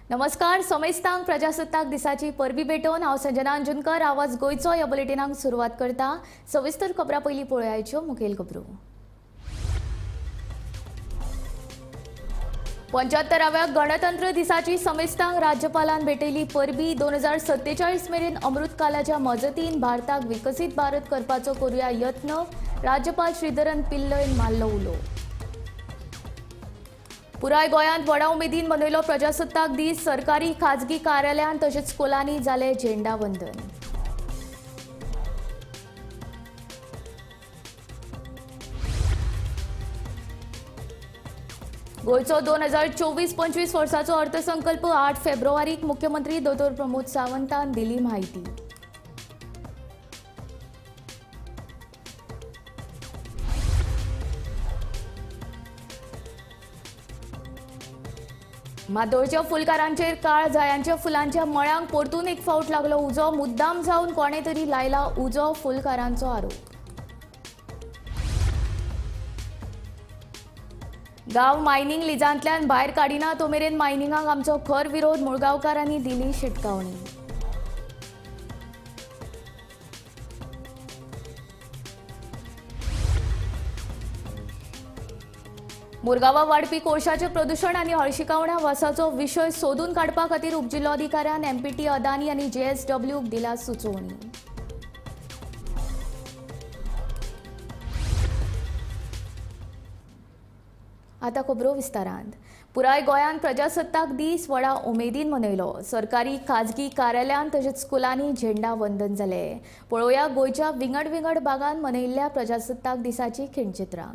नमस्कार समेस्तांक प्रजासत्ताक दिसाची परबी भेटोवन हांव संजना अंजुनकर आवाज गोंयचो ह्या बुलेटिनाक सुरवात करता। सविस्तर खबरां पयलीं पळोवयाच्यो मुखेल खबरो। 75व्या गणतंत्र दिसाची समेस्तांक राज्यपालान भेटयली परबी। 2047 मेरेन अमृतकालाच्या मजतीन भारताक विकसीत भारत करपाचो करुया यत्न, राज्यपाल श्रीधरन पिल्लयन मारलो उलो। पुराय गोंयांत व्हडा उमेदीन मनयलो प्रजासत्ताक दीस। सरकारी खाजगी कार्यालयांत तशेंच स्कुलांनी जालें झेंडावंदन। गोंयचो 2024-25 वर्साचो अर्थसंकल्प 8 फेब्रुवारीक मुख्यमंत्री दोतोर प्रमोद सावंतान दिली म्हायती। म्हादोळच्या फुलकारांचेर काळ जायांच्या फुलांच्या मळ्यांक परतून एक फावट लागलो उजो। मुद्दाम जावन कोणे तरी लायला उजो, फुलकारांचो आरोप। गांव मायनिंग लिजांतल्यान भायर काडिना तो मेरेन मायनिंगाक आमचो खर विरोध, मुळगांवकारांनी दिली शिटकावणी। मुरगांवां वाडपी कोळशाचें प्रदूशण आनी हळशिकावण्या वासाचो विशय सोदून काडपा खातीर उपजिल्लोधिकाऱ्यान एमपीटी अदानी आनी जेएसडब्ल्यूक दिला सुचोवणी। आतां खबरो विस्तारान। पुराय गोंयांत प्रजासत्ताक दीस व्हडा उमेदीन मनयलो। सरकारी खाजगी कार्यालयांत तशेंच स्कुलांनी झेंडा वंदन जालें। पळोवया गोंयच्या विंगड विंगड भागांत मनयिल्ल्या प्रजासत्ताक दिसाची खिणचित्रां।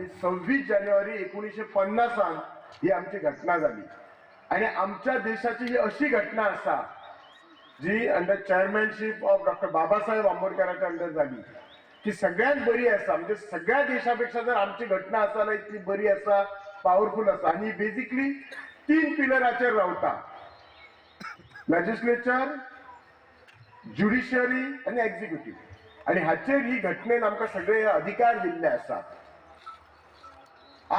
आनी 26 जानेवारी 1950 ही आमची घटना जाली आनी आमच्या देशाची ही अशी घटना आसा जी under chairmanship of Doctor Babasaheb आंबेडकराच्या अंडर जाली की सगळ्यात बरी आसा. म्हणजे सगळ्या देशापेक्षा जर आमची घटना आसा जाल्यार इतली बरी आसा, पावरफूल आसा आनी बेजिकली तीन पिलराचेर रावता: लेजिस्लेचर, ज्युडिशियरी आनी एक्झिक्युटिव्ह. आणि हाचेर ही घटनेन आमकां सगळे हे अधिकार दिल्ले आसात.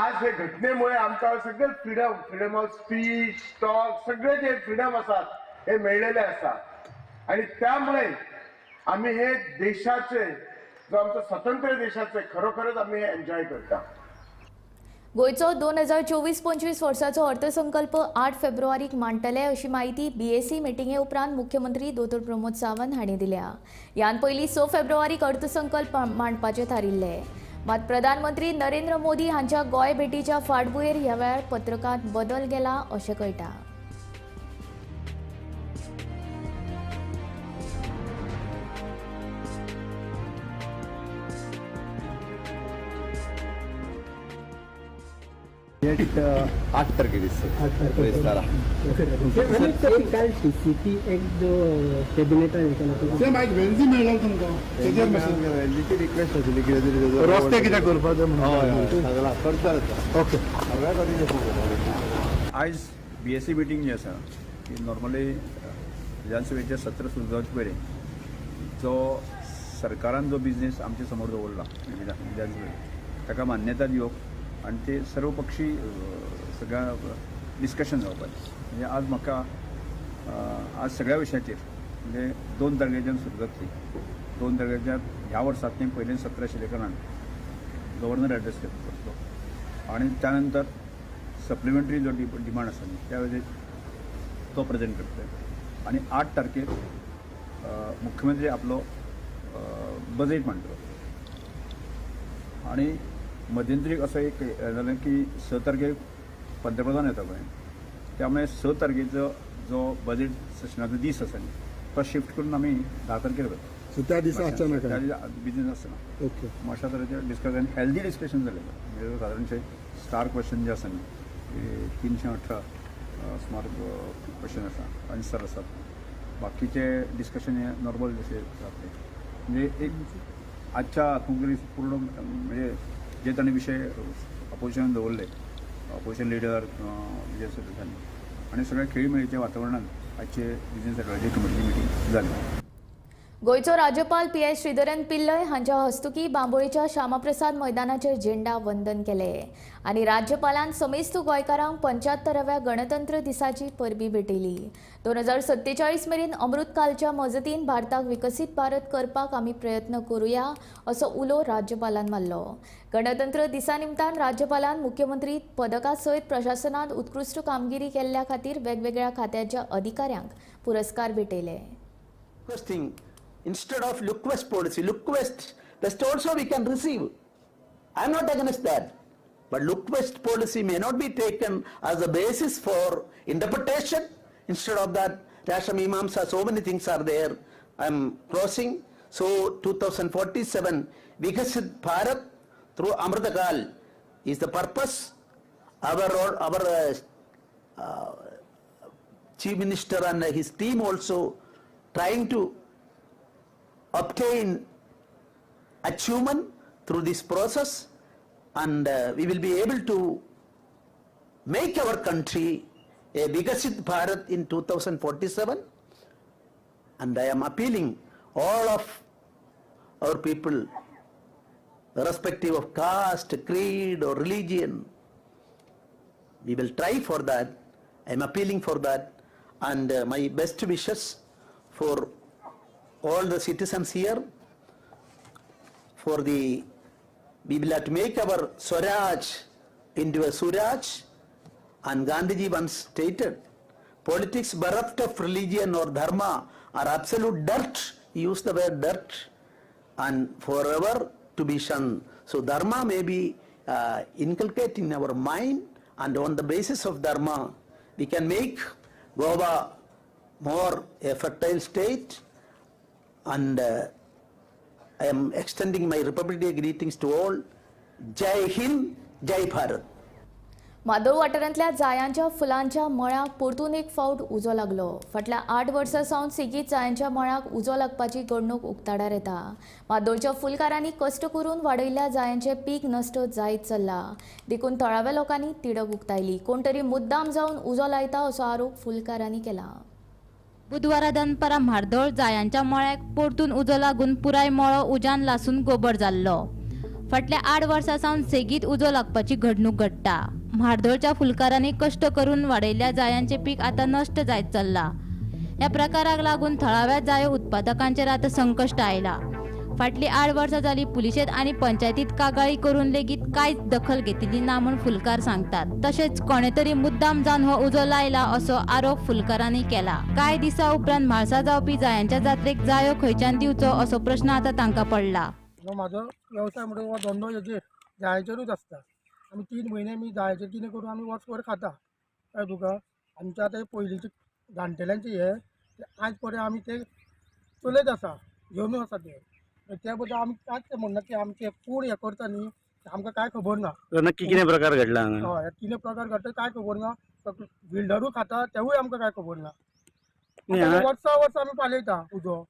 आज हे घटनेमुळे आमकां सगळे freedom, freedom of speech, talk, सगळे जे फ्रीडम आसात हे मेळलेले आसा. आणि त्यामुळे आम्ही हे देशाचे जो आमचो स्वतंत्र देशाचे खरोखरच आम्ही हे एन्जॉय करता. गोंयचो 2024-25 वर्साचो अर्थसंकल्प 8 फेब्रुवारीक मांडटले अशी माहिती बीएसी मिटिंगे उपरांत मुख्यमंत्री दोतोर प्रमोद सावंत हांणी दिल्या. ह्यान पयलीं 6 फेब्रुवारीक अर्थसंकल्प मांडपाचें थारिल्लें. मात प्रधानमंत्री नरेंद्र मोदी हांच्या गोंय भेटीच्या फाटभुंयेर ह्या वेळार पत्रकांत बदल केला अशें कळटा. डेट 8 तारखे दिसता बिरेस्तारा. काल टीसीपी एक जो कॅबिनेटान केला. ते मागीर वेन्झी मेळ्ळो तुमकां तेजेर मातशें वेन्झीची रिक्वेस्ट आशिल्ली कितें तरी तेजो. रस्ते कितें करपाचे म्हणून. हय हय, सगळा करता. ओके. सगळ्या कडेन. आयज बी एस सी मिटींग जी आसा ती नॉर्मली विधानसभेचें सत्र सुरू जावचे पयलीं जो सरकारान जो बिजनेस आमचे समोर दवरला विधानसभेत, ताका मान्यता दिवप आनी ते सर्व पक्षी सगळ्या डिस्कशन जावपाचें. म्हणजे आज म्हाका आज सगळ्या विशयाचेर, म्हणजे 2 तारखेच्यान सुरू जातली, 2 तारखेच्यान ह्या वर्सांतलें पयलें सत्र आशिल्ल्या कारणान गव्हर्नर एड्रेस करतलो आणि त्यानंतर सप्लिमेंटरी जो डिमांड आसा न्ही, त्या वेळेर तो प्रेझेंट करतले आणि 8 तारखेर मुख्यमंत्री आपलो बजेट मांडटलो. आणि मध्यंतरी असं एक हें जालें की 6 तारखेर पंतप्रधान येता पळय, त्यामुळे 6 तारखेचो जो बजेट सेशनाचो दीस आसा न्ही, तो शिफ्ट करून आमी 10 तारखेर करता. सो त्या दिसा अचानक त्या दिसा बिझनेस आसना. ओके. मग अशा तरेचे डिस्कशन, हेल्दी डिस्कशन जालें. म्हणजे सादारणशे स्टार क्वेश्चन जे आसा न्ही, ते 318 सुमार क्वेश्चन आसा, आन्सर आसात. बाकीचे डिस्कशन हे नॉर्मल जशें जातले. म्हणजे एक आजच्या हातूंत पूर्ण म्हणजे जे तांणी विशय अपोजिशनान दवरले, अपोजिशन लिडर जे आसा तांणी आनी सगळ्या खेळीमेळीच्या वातावरणात आजचे बिझनेस एडवायजरी कमिटीची मिटींग जाली. गोंयचो राज्यपाल पी एस श्रीधरन पिल्लय हांच्या हस्तुकी बांबोळीच्या श्यामाप्रसाद मैदानाचेर झेंडा वंदन केले आनी राज्यपालान समेस्त गोंयकारांक 75व्या गणतंत्र दिसाची परबी भेटयली. 2047 मेरेन अमृतकालच्या मजतीन भारताक विकसीत भारत करपाक आमी प्रयत्न करुया असो उलो राज्यपालान मारलो. गणतंत्र दिसा निमतान राज्यपालान मुख्यमंत्री पदका सयत प्रशासनात उत्कृश्ट कामगिरी केल्ल्या खातीर वेगवेगळ्या खात्याच्या अधिकाऱ्यांक पुरस्कार भेटयले. Requesting instead of look west policy. Look west, west also we can receive. I am not against that. But look west policy may not be taken as a basis for interpretation. Instead of that, Rashtra Mimamsa, so many things are there. I am closing. So 2047, Vikasit Bharat through Amritakal is the purpose. Our Chief Minister and his team also trying to obtain achievement through this process, and we will be able to make our country a Vikasit Bharat in 2047. And I am appealing all of our people, irrespective of caste, creed or religion, we will try for that. I am appealing for that, and my best wishes for all the citizens here for the we will have to make our Swaraj into a Suraj. And Gandhiji once stated, "Politics bereft of religion or dharma are absolute dirt." He used the word dirt, and forever to be shunned. So dharma may be inculcated in our mind, and on the basis of dharma, we can make Goa more a fertile state. And I am extending my Republic Day greetings to all. Jai Hind, Jai Bharat. Mardol वाठारांतल्या जायांच्या फुलांच्या मळ्याक परतून एक फावट उजो लागलो. फाटल्या 8 वर्सां सावन सेगीत जायांच्या मळ्याक उजो लागपाची घडणूक उक्ताडार येता. म्हादोळच्या फुलकारांनी कश्ट करून वाडयल्ल्या जायांचें पीक नश्ट जायत चल्ला, देखून थळाव्या लोकांनी तिडक उक्तायली. कोण तरी मुद्दाम जावन उजो लायता असो आरोप फुलकारांनी केला. बुधवारा दनपारां म्हार्दोळ जायांच्या मळ्याक परतून उजो लागून पुराय मळो उज्यान लासून गोबर जाल्लो. फाटल्या 8 वर्सां सावन सेगीत उजो लागपाची घडणूक घडटा. म्हार्दोळच्या फुलकारांनी कश्ट करून वाडयल्ल्या जायांचें पीक आतां नश्ट जायत चल्लां. ह्या प्रकाराक लागून थळाव्या जायो उत्पादकांचेर आतां संकश्ट आयलां. फाटलीं 8 वर्सां जालीं पुलिशेंत आनी पंचायतीत कागाळी करून लेगीत कांयच दखल घेतिल्ली ना म्हूण फुलकार सांगतात. तशेंच कोणे तरी मुद्दाम जावन हो उजो लायला असो आरोप फुलकारांनी केला. कांय दिसां उपरांत म्हाळसा जावपी जायांच्या जात्रेक जायो खंयच्यान दिवचो असो प्रश्न आतां तांकां पडला. म्हाजो वेवसाय म्हणटा हो धंदो हेजेर जायाचेरूच आसता. आमी 3 म्हयने आमी जायाचेर कितें करून आमी वर्सभर खाता. कळ्ळें तुका? आमच्या आतां पयलींचे जाणटेल्यांचे हे आज पर्यंत आमी ते चलयत आसा, घेवन आसा ते. त्या बद्दल आमी कांयच म्हणना की आमचे कोण हें करता न्ही आमकां कांय खबर ना. नक्की कितें प्रकार घडला हांगा? हय, कितें प्रकार घडटा कांय खबर ना. बिल्डरूय खाता तेवूय आमकां कांय खबर ना. वर्सा वर्सा आमी पालयता उजो.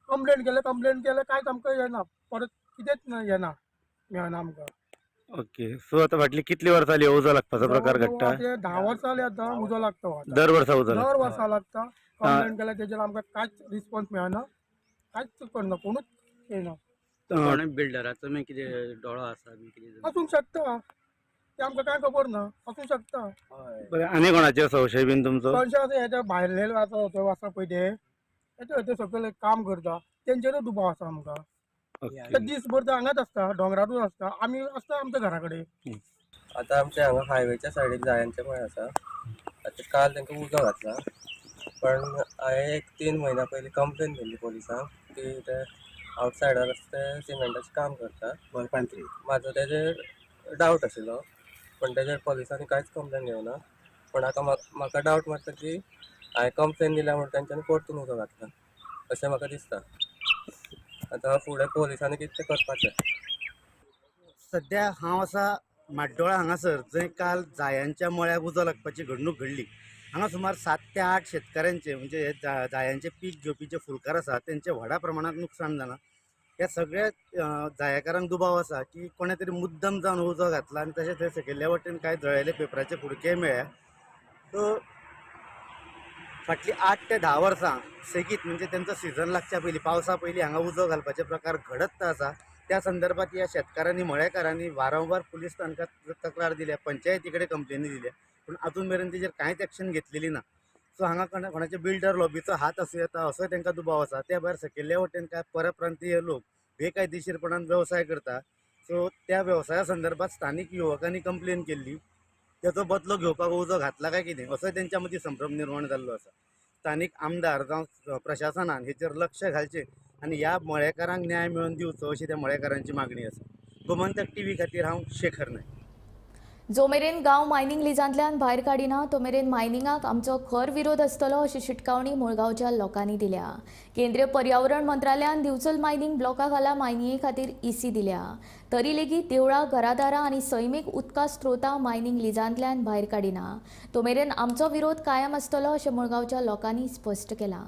कंप्लेन केलें, कंप्लेन केलें, कांयच आमकां येना, परत कितेंच येना, मेळना आमकां. ओके, सो आतां फाटली कितली वर्सां जाली उजो लागपाचो प्रकार घडटा? 10 वर्सां जाली आतां उजो लागता. दर वर्सा उजो? दर वर्सा लागता. कंप्लेन केल्यार तेजेर आमकां कांयच रिस्पॉन्स मेळना, कांयच करना, कोणूच येना. बिल्डराचो मागीर कितें दोळो आसा कितें आसूंक शकता, ते आमकां कांय खबर ना, आसूंक शकता. बरें, आनी कोणाचेर संशय बीन तुमचो? संशय आसा हेच्या भायले आसा थंय आसा पळय ते ते सगळे काम करता तेंचेरूय दुबाव आसा आमकां. ते दीसभर ते हांगाच आसता, दोंगरारूच आसता, आमी आसता आमच्या घरा कडेन. आतां आमच्या हांगा हायवेच्या सायडीक जायांचे मळे आसा. आतां काल तांकां उजो घातला, पण हांवें एक 3 म्हयन्या पयलीं कंप्लेन केल्ली पोलिसांक की ते आवटसायडर आसा ते सिमेंटाचें काम करता. म्हाजो तेजेर डावट आशिल्लो, पण तेजेर पोलिसांनी कांयच कंप्लेन घेवना. पण आतां म्हाका डावट मारता की हांवें कंप्लेन दिल्या म्हणून तेंच्यांनी परतून उजो घातला अशें म्हाका दिसता. आतां फुडें पोलिसांनी कितें तें करपाचें. सद्या हांव आसा म्हाड्डोळा हांगासर, जंय काल जायांच्या मळ्याक उजो लागपाची घडणूक घडली. हांगा सुमार 7 ते 8 शेतकाऱ्यांचे म्हणजे हे जायांचे पीक घेवपी जे फुलकार आसा तेंचे व्हडा प्रमाणांत नुकसान जालां. ह्या सगळ्या जायकारांक दुबाव आसा की कोणे तरी मुद्दम जावन उजो घातला आनी तशें थंय सकयल्ल्या वटेन कांय जळयले पेपराचे फुडकेय मेळ्ळ्या. सो फाटलीं 8 ते 10 वर्सां सेगीत म्हणजे तेंचो सिजन लागच्या पयलीं, पावसा पयलीं हांगा उजो घालपाचे प्रकार घडत आसा. त्या संदर्भात ह्या शेतकारांनी, मळेकारांनी वारंवार पुलीस स्थानकात तक्रार दिल्या, पंचायती कडेन कंप्लेनी दिल्या, पूण अजून मेरेन तेजेर कांयच एक्शन घेतलेली ना. सो हांगा कोणाचे बिल्डर लॉबीचो हात आसूं येता असोय तांकां दुबाव आसा. त्या भायर सकयल्ल्या वटेन कांय परप्रांतीय लोक बेकायदेशीरपणान वेवसाय करता. सो त्या वेवसाया संदर्भात स्थानीक युवकांनी कंप्लेन केल्ली, तेचो बदलो घेवपाक उजो घातला काय कितें असोय तेंच्या मदीं संभ्रम निर्माण जाल्लो आसा. स्थानीक आमदार जावं प्रशासनान हेचेर लक्ष घालचें आनी ह्या मळेकारांक न्याय मेळोवन दिवचो अशी त्या मळेकारांची मागणी आसा. गोमंतक टीव्ही खातीर हांव शेखर नायक. जो मेरेन गांव मायनिंग लिजांतल्यान भायर काडिना तो मेरेन मायनिंगाक आमचो खर विरोध आसतलो अशी शिटकावणी मुळगांवच्या लोकांनी दिल्या. केंद्रीय पर्यावरण मंत्रालयान दिवचल मायनिंग ब्लॉका खाला मायनिंगे खातीर ईसी दिल्या, तरी लेगीत देवळां, घरादारां आनी सैमीक उदका स्त्रोतां मायनिंग लिजांतल्यान भायर काडिना तो मेरेन आमचो विरोध कायम आसतलो अशें मुळगांवच्या लोकांनी स्पश्ट केलां.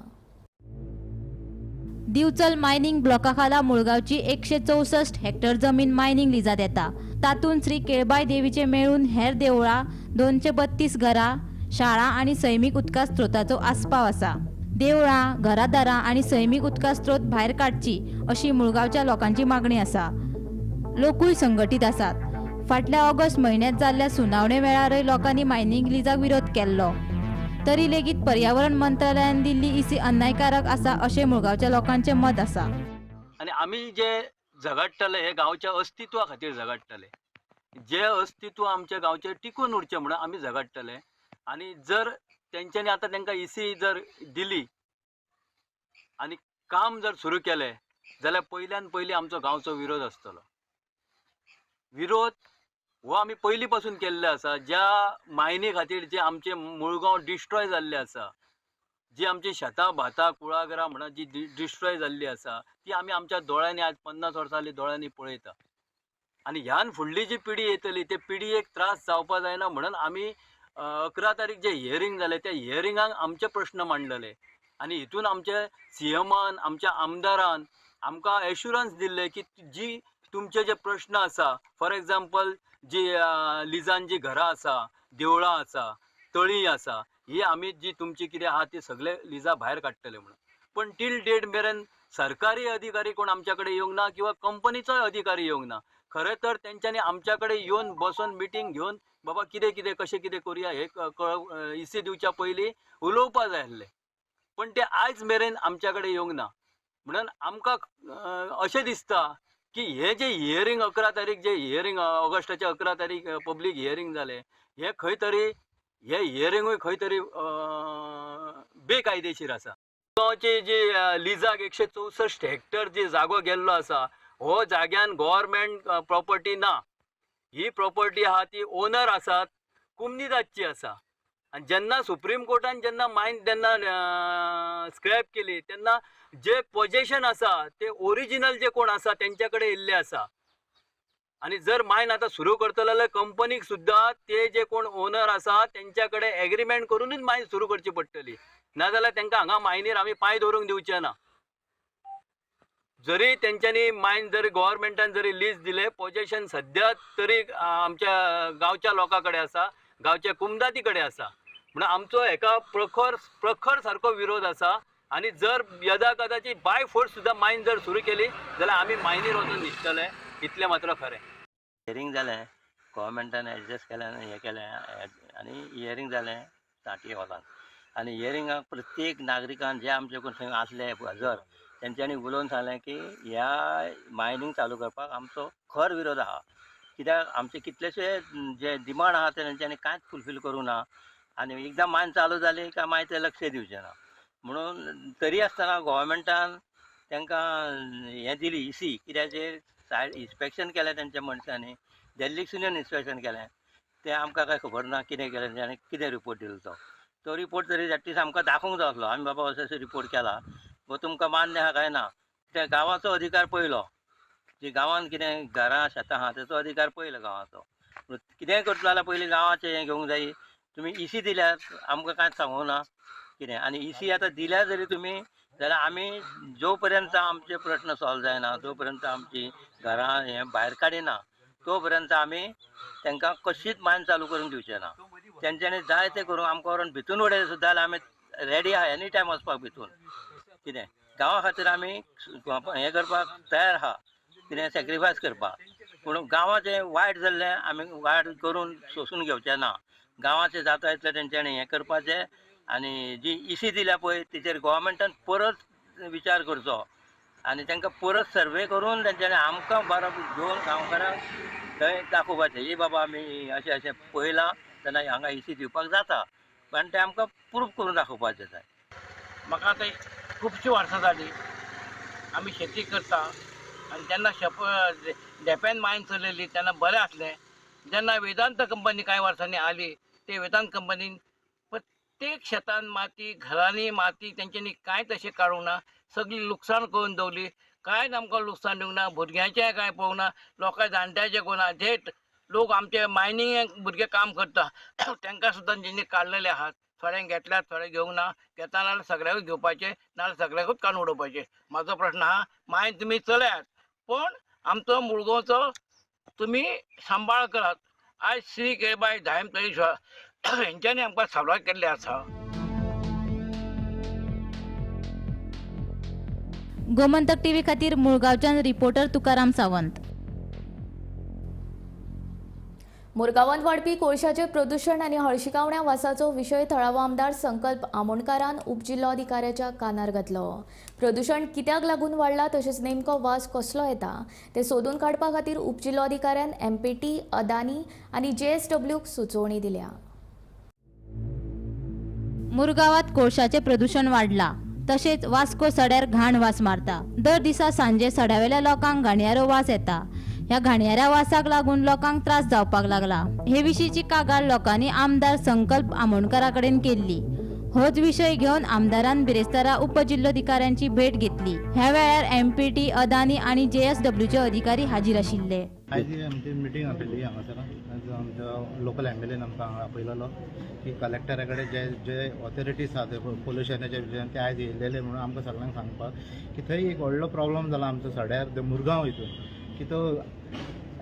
दिवचल मायनिंग ब्लॉका खाला मुळगांवची 164 हेक्टर जमीन मायनिंग लिजात येता. तातूंत श्री केळबाय देवीचे मेळून हेर देवळां, 232 घरां, शाळा आनी सैमीक उदका स्त्रोताचो आस्पाव आसा. देवळां, घरादारां आनी सैमीक उदका स्त्रोत भायर काडची अशी मुळगांवच्या लोकांची मागणी आसा. लोकूय संघटीत आसात. फाटल्या ऑगस्ट म्हयन्यांत जाल्ल्या सुनावणे वेळारय लोकांनी मायनिंग लिजाक विरोध केल्लो, तरी लेगीत पर्यावरण मंत्रालयान दिल्ली इसी अन्यायकारक आसा अशें मुळगांवच्या लोकांचें मत आसा. आनी आमी जे झगडटले हे गांवच्या अस्तित्वा खातीर झगडटले, जे अस्तित्व आमच्या गांवचें टिकून उरचें म्हणून आमी झगडटले. आनी जर तेंच्यांनी आतां तेंकां इसी जर दिली आनी काम जर सुरू केलें जाल्यार पयल्यान पयलीं आमचो गांवचो विरोध आसतलो. विरोध हो आमी पयलीं पासून केल्ले आसा. ज्या मायनी खातीर जे आमचे मुळगांव डिस्ट्रॉय जाल्ले आसा, जी आमची शेतां भातां कुळागरां म्हणा जी डिस्ट्रॉय जाल्ली आसा ती आमी आमच्या दोळ्यांनी आज 50 वर्सां जाली दोळ्यांनी पळयता. आनी ह्यान फुडली जी पिढी येतली ते पिढयेक त्रास जावपा जायना म्हणून आमी 11 तारीख जे हियरींग जालें त्या हियरिंगाक आमचे प्रश्न मांडलेले आनी हितून आमचे सीएमान आमच्या आमदारान आमकां एश्युरन्स दिल्ले की जी तुमचे जे प्रश्न आसा, फॉर एग्जाम्पल जी लिजान जी घरां आसा, देवळां आसा, तळी आसा, ही आमी जी तुमची कितें आहा ती सगळे लिजा भायर काडटले म्हणून. पण टील डेट मेरेन सरकारी अधिकारी कोण आमच्या कडेन येवंक ना किंवा कंपनीचोय अधिकारी येवंक ना. खरें तर तेंच्यांनी आमच्या कडेन येवन बसून मिटींग घेवन बाबा कितें कितें कशें कितें करुया हे इसी दिवच्या पयलीं उलोवपा जाय आसलें, पण ते आयज मेरेन आमच्या कडेन येवंक ना. म्हणून आमकां अशें दिसता की हे जे हियरींग 11 तारीख जे हियरींग ऑगस्टाचे 11 तारीख पब्लीक हियरींग जालें, हे खंय तरी हे हियरिंगूय खंय तरी बेकायदेशीर आसा. गांवची जी लिजाक 164 हेक्टर जी जागो गेल्लो आसा हो जाग्यान गव्हर्मेंट प्रॉपर्टी ना. ही प्रॉपर्टी आहा ती ओनर आसात कुमनीदादची आसा. आनी जेन्ना सुप्रीम कोर्टान जेन्ना मायन तेन्ना स्क्रॅप केली तेन्ना जे पोजेशन आसा ते ओरिजिनल जे कोण आसा तेंच्या कडेन येयल्ले आसा. आनी जर मायन आतां सुरू करतले जाल्यार कंपनीक सुद्दां ते जे कोण ओनर आसा तेंच्या कडेन एग्रीमेंट करूनच मायन सुरू करची पडटली, नाजाल्यार तांकां हांगा मायनीर आमी पांय दवरूंक दिवचे ना. जरी तेंच्यांनी मायन जरी गव्हर्मेंटान जरी लीज दिले, पोजेशन सद्या तरी आमच्या गांवच्या लोकां कडेन आसा, गांवच्या कुमदाती कडेन आसा. म्हणून आमचो हेका प्रखर प्रखर सारको विरोध आसा. आनी जर यदा कदाचित बाय फोर्स सुद्दां मायन जर सुरू केली जाल्यार आमी मायनीर वचून न्हिदतले, इतलें मात्र खरें. हियरींग जालें, गव्हर्मेंटान एडजस्ट केलें आनी हें केलें आनी हियरींग जालें साठी हॉलान. आनी हियरिंगाक प्रत्येक नागरिकान जे आमचे कोण थंय आसले हजर तेंच्यांनी उलोवन सांगलें की ह्या मायनींग चालू करपाक आमचो खर विरोध आहा. कित्याक आमचे कितलेशे जे डिमांड आहा ते तेंच्यांनी कांयच फुलफील करूंक ना आनी एकदां मायन चालू जाली काय मागीर ते लक्ष दिवचें ना. म्हणून तरी आसतना गव्हर्मेंटान तांकां हें दिली इसी, कित्याचेर सायड इन्स्पेक्शन केलें तेंच्या मनशांनी, दिल्लीक सुद्दां इन्स्पेक्शन केलें, तें आमकां कांय खबर ना कितें केलें आनी कितें रिपोर्ट दिलो तो. तो रिपोर्ट तरी एटलिस्ट आमकां दाखोवंक जाय आसलो, आमी बाबा असो असो रिपोर्ट केला वो तुमकां मान्य आहा काय ना. त्या गांवाचो अधिकार पयलो, जी गांवान कितें घरां शेतां आहा तेचो अधिकार पयलो गांवाचो. कितेंय करतलो जाल्यार पयलीं गांवाचें हें घेवंक जाय. तुमी इसी दिल्यार आमकां कांयच सांगूंक ना कितें, आनी इसी आतां दिल्यार जरी तुमी जाल्यार आमी जो पर्यंत आमचे प्रश्न सॉल्व जायना, जो पर्यंत आमची घरां हें भायर काडिना तो पर्यंत आमी तांकां कशीच मायन चालू करूंक दिवचे ना. तेंच्यांनी जाय तें करूंक आमकां व्हरून भितून उडयलें सुद्दां जाल्यार आमी रेडी आहा एनी टायम वचपाक भितून. कितें गांवा खातीर आमी हें करपाक तयार आहा, कितें सॅक्रिफायस करपाक, पूण गांवाचें वायट जाल्लें आमी वायट करून सोंसून घेवचें ना. गांवाचें जाता इतलें तेंच्यांनी हें करपाचें आनी जी इसी दिल्या पळय तेचेर गव्हर्मेंटान परत विचार करचो आनी तांकां परत सर्वे करून तेंच्यांनी आमकां बरोबर घेवन गांवकारांक थंय दाखोवपाचें, ही बाबा आमी अशें अशें पळयलां तेन्ना हांगा इसी दिवपाक जाता, पण तें आमकां प्रूफ करून दाखोवपाचें जाय. म्हाका आतां खुबशीं वर्सां जालीं आमी शेती करता आनी जेन्ना धेंप्यान मायन चलयली तेन्ना बरें आसलें. जेन्ना वेदांत कंपनी कांय वर्सांनी आली ते वेदांत कंपनीन प्रत्येक शेतान माती, घरांनी माती तेंच्यांनी कांयच अशें काडूंक ना, सगळी लुकसाण करून दवरली. कांयच आमकां लुकसाण दिवंक ना, भुरग्यांचें कांय पळोवंक ना, लोकां जाणट्यांचें करूंक ना. जे लोक आमचे मायनिंगाक भुरगे काम करता तांकां सुद्दां तेंच्यांनी काडलेले आहात. थोड्यांक घेतल्यात, थोडे घेवंक ना. घेता नाल्यार सगळ्यांकूच घेवपाचें, नाल्यार सगळ्यांकूच काडून उडोवपाचें. म्हाजो प्रश्न आहा, मायन तुमी चलयात पूण आमचो मुळगांवचो तुमी सांबाळ करात. आयज श्री केळबाय धायम तळेश्वर हेंच्यांनी आमकां सांबाळ केल्ले आसा. गोमंतक टीव्ही खातीर मुळगांवच्यान रिपोर्टर तुकाराम सावंत. मुरगांवांत वाडपी कोळशाचें प्रदूशण आनी हळशिकावण्या वासाचो विशय थळावो आमदार संकल्प आमोणकारान उपजिल्लोधिकाऱ्याच्या कानार घातलो. प्रदूशण कित्याक लागून वाडला तशेंच नेमको वास कसलो येता ते सोदून काडपा खातीर उपजिल्लोधिकाऱ्यान एमपीटी, अदानी आनी जेएसडब्ल्यूक सुचोवणी दिल्या. मुरगांवांत कोळशाचें प्रदूशण वाडला तशेंच वास्को सड्यार घाण वास मारता. दर दिसा सांजे सड्यावेल्या लोकांक घाणयारो वास येता. ह्या घाणयाऱ्या वासाक लागून लोकांक त्रास जावपाक लागला. हे विशींची कागाळ लोकांनी आमदार संकल्प आमोणकारा कडेन केल्ली. होच विशय घेवन आमदारान बिरेस्तारा उपजिल्लोधिकाऱ्यांची भेट घेतली. ह्या वेळार एमपीटी, अदानी आनी जेएसडब्ल्यूचे अधिकारी हाजीर आशिल्ले. आयज आमची मिटींग आसली हांगासर. आयज आमचो लोकल एमएलएन आमकां हांगा आपयलेलो की कलेक्टरा कडेन जे जे ऑथॉरिटीज आसा ते पोल्युशनाच्या विशयान ते आयज येयलेले म्हणून आमकां सगळ्यांक सांगपाक की थंय एक व्हडलो प्रॉब्लम जाला आमचो सड्यार मुरगांव हितून की तो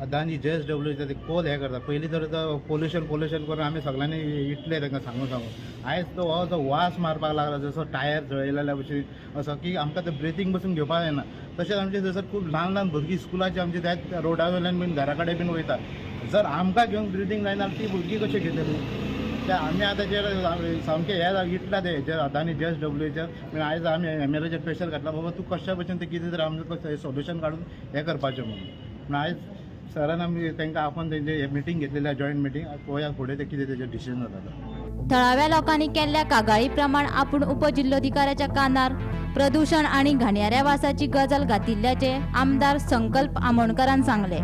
अदानी जेएसडब्ल्यू ते कोल हें करता. पयलीं तर तो पोल्युशन पोल्युशन करून आमी सगळ्यांनी इतलें तांकां सांगून सांगून आयज तो हो जो वास मारपाक लागला जसो टायर जळयलेल्या भशेन असो की आमकां ते ब्रिथींग बसून घेवपाक जायना. तशेंच आमचे थंयसर खूब ल्हान ल्हान भुरगीं स्कुलाची आमची त्याच रोडा वयल्यान बीन घरा कडेन बीन वयता. जर आमकां घेवन ब्रिथींग जायना ती भुरगीं कशी घेतली? ते आमी आतां जे सामकें हे इतला ते हेचेर अदानी जेएसडब्ल्यूचेर आयज आमी एमएलएचेर प्रेशर घातला बाबा तूं कशा भशेन तें कितें तरी आमकां सोल्युशन काडून हें करपाचें म्हणून. पूण आयज सरान आमी तांकां आपोवन तेंचे मिटींग घेतलेली जॉयंट मिटींग, पळोवया फुडें ते कितें तेजें डिसिजन जाता. थळाव्या लोकांनी केल्ल्या कागाळी प्रमाण आपूण उपजिल्लोधिकाऱ्याच्या कानार प्रदूषण आनी घाणयाऱ्या वासाची गजाल घातिल्ल्याचे आमदार संकल्प आमोणकरान सांगले.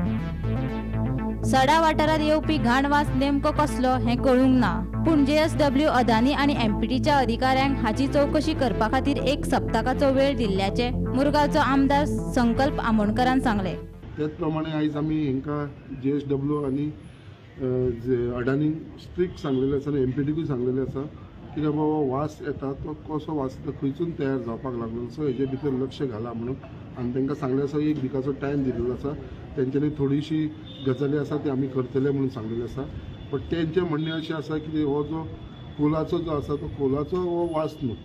सडा वाठारांत येवपी घाण वास नेमको कसलो हें कळूंक ना, पूण जेएसडब्ल्यू, अदानी आनी एमपीटीच्या अधिकाऱ्यांक हाची चवकशी करपा खातीर एक सप्तकाचो वेळ दिल्ल्याचे मुरगांवचो आमदार संकल्प आमोणकरान सांगले. त्याच प्रमाणे आयज आमी हांकां जेएसडब्ल्यू आनी अडानी स्ट्रिक्ट सांगलेलें आसा आनी एमपीटीकूय सांगलेलें आसा कित्याक बाबा वास येता तो कसो वास येता खंयसून तयार जावपाक लागलो सो हेजे भितर लक्ष घाला म्हणून. आनी तांकां सांगलें आसा एक विकाचो टायम दिलेलो आसा, तेंच्यांनी थोडीशी गजाली आसा ती आमी करतले म्हणून सांगलेलें आसा. बट तेंचें म्हणणें अशें आसा की हो जो कोलाचो जो आसा तो कोलाचो हो वास न्हू,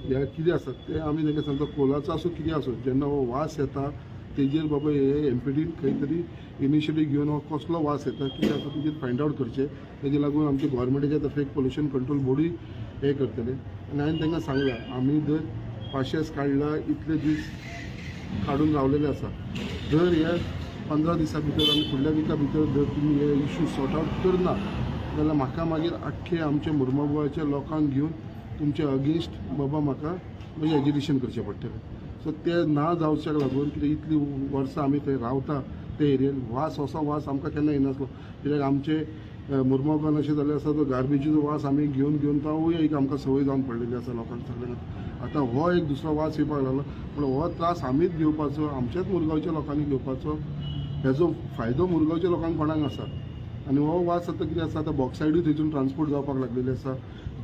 ह्या कितें आसा तें आमी तांकां सांगता कोलाचो आसूं कितें आसूं जेन्ना हो वास येता तेजेर बाबा हे एमपीटीन खंय तरी इनिशिएटीव घेवन हो कसलो वास येता कितें आसा तेजेर फायंड आवट करचें. तेजे लागून आमचे गोवोरमेंटाच्या तर्फे एक पोल्युशन कंट्रोल बोर्डूय हें करतले. आनी हांवें तांकां सांगलां आमी जर पाशेस काडला इतले दीस काडून रावलेले आसा, जर ह्या 15 दिसां भितर आनी फुडल्या विका भितर जर तुमी हे इशू सॉर्ट आवट करना जाल्यार म्हाका मागीर आख्खे आमचे मुरमागांवच्या लोकांक घेवन तुमचे अगेन्स्ट बाबा म्हाका मागीर एजिटेशन करचें पडटलें. सो ते ना जावच्याक लागून कित्याक इतलीं वर्सां आमी थंय रावता ते एरियेन वास असो वास आमकां केन्ना येनासलो. कित्याक आमचे मुरमागांवान अशें जाल्लें आसा तो गार्बेजीचो वास आमी घेवन घेवन तो एक आमकां संवय जावन पडलेली आसा लोकांक सगळ्यांक. आतां हो एक दुसरो वास येवपाक लागलो पूण हो त्रास आमीच घेवपाचो, आमच्याच मुरगांवच्या लोकांनी घेवपाचो, हेजो फायदो मुरगांवच्या लोकांक कोणाक आसा. आनी हो वास आतां कितें आसा आतां बॉक्सायडूय थंयसून ट्रान्सपोर्ट जावपाक लागलेली आसा,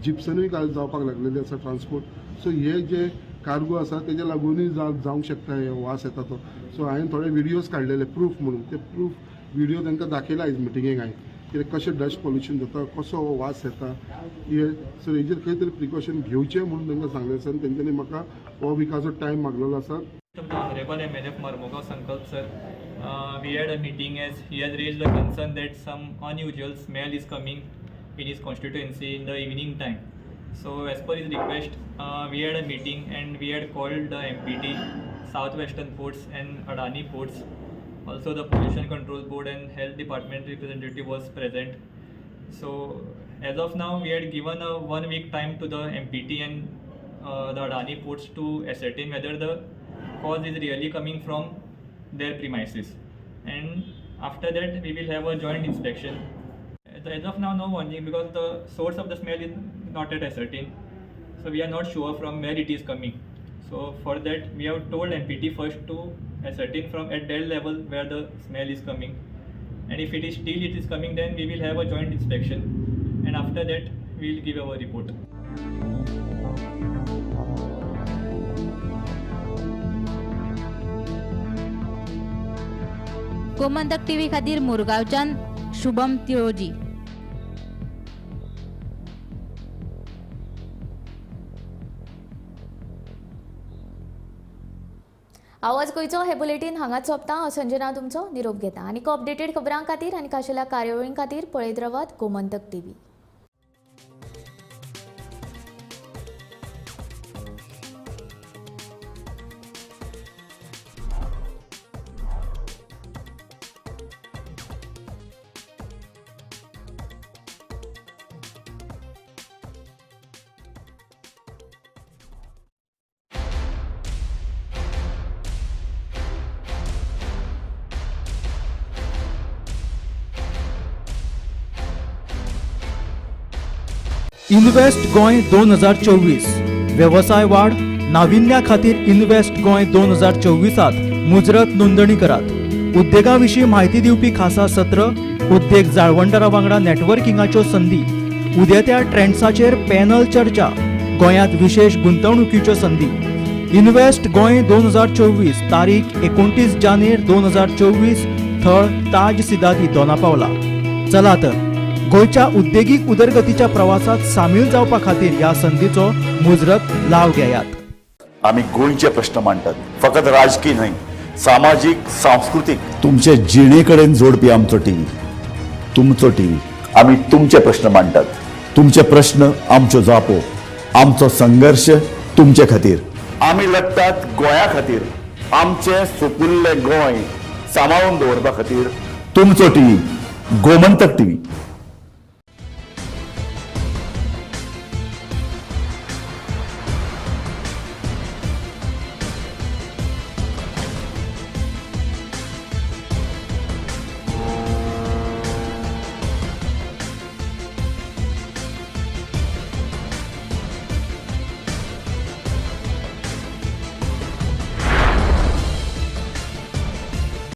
जिप्सनूय जावपाक लागलेली आसा ट्रान्सपोर्ट. सो हे जे कार्गो आसा तेज्या लागूनय जावंक शकता हे वास येता तो. सो हांवें थोडे व्हिडियोज काडलेले प्रूफ म्हणून, ते प्रूफ व्हिडियो तांकां दाखयला आयज मिटिंगेक हांवें कित्याक कशें डस्ट पोल्युशन जाता कसो हो वास येता हे. सो हेजेर खंय तरी प्रिकॉशन घेवचें म्हणून तांकां सांगलें आसा आनी तेंच्यांनी म्हाका हो विकाचो टायम मागलेलो आसा. Honorable MLA of Marmugao Sankalp sir, we had a meeting as he has raised the concern that some unusual smell is coming in his constituency in the evening time. So as per his request, we had a meeting and we had called the MPT, South Western Ports and Adani Ports. Also the Pollution Control Board and Health Department representative was present. So as of now, we had given a 1 week time to the MPT and the Adani Ports to ascertain whether the cause is really coming from their premises, and after that we will have a joint inspection. As of now, no warning because the source of the smell is not yet ascertained, so we are not sure from where it is coming. So for that we have told MPT first to ascertain from at their level where the smell is coming, and if it is still it is coming, then we will have a joint inspection, and after that we will give our report. Gomantak TV खातीर मुरगांवच्यान शुभम तिळोजी. आवाज गोंयचो हे bulletin हांगाच सोंपता. हांव संजना तुमचो निरोप घेता आनी अपडेटेड खबरां खातीर आनी खाशेल्या कार्यावळीं खातीर पळयत रावात गोमंतक टीव्ही. इन्व्हेस्ट गोंय 2024 वेवसाय वाड नाविन्या खातीर इन्व्हेस्ट गोंय 2024 मुजरत नोंदणी करात. उद्देगा विशीं म्हायती दिवपी खासा सत्र, उद्देग जाळवणदारा वांगडा नेटवर्किंगाच्यो संदी, उदेत्या ट्रेंड्साचेर पॅनल चर्चा, गोंयांत विशेश गुंतवणुकीच्यो संदी. इन्व्हेस्ट गोंय 2024, तारीख 29 जानेर 2024, थळ ताज सिदादी, दोनापावला. चला तर गोंयच्या उद्देगीक उदरगतीच्या प्रवासात सामील जावपा खातीर ह्या संदीचो मुजरत लाव घेयात. आमी गोंयचे प्रश्न मांडटात, फकत राजकीय न्हय, सामाजीक, सांस्कृतीक, तुमचे जिणे कडेन जोडपी आमचो टीव्ही, तुमचो टीव्ही. आमी तुमचे प्रश्न मांडटात, तुमचे प्रश्न आमच्यो जापो, आमचो संघर्श तुमचे खातीर. आमी लढटात गोंया खातीर, आमचें सुपुल्लें गोंय सांबाळून दवरपा खातीर. तुमचो टीव्ही, गोमंतक टीव्ही.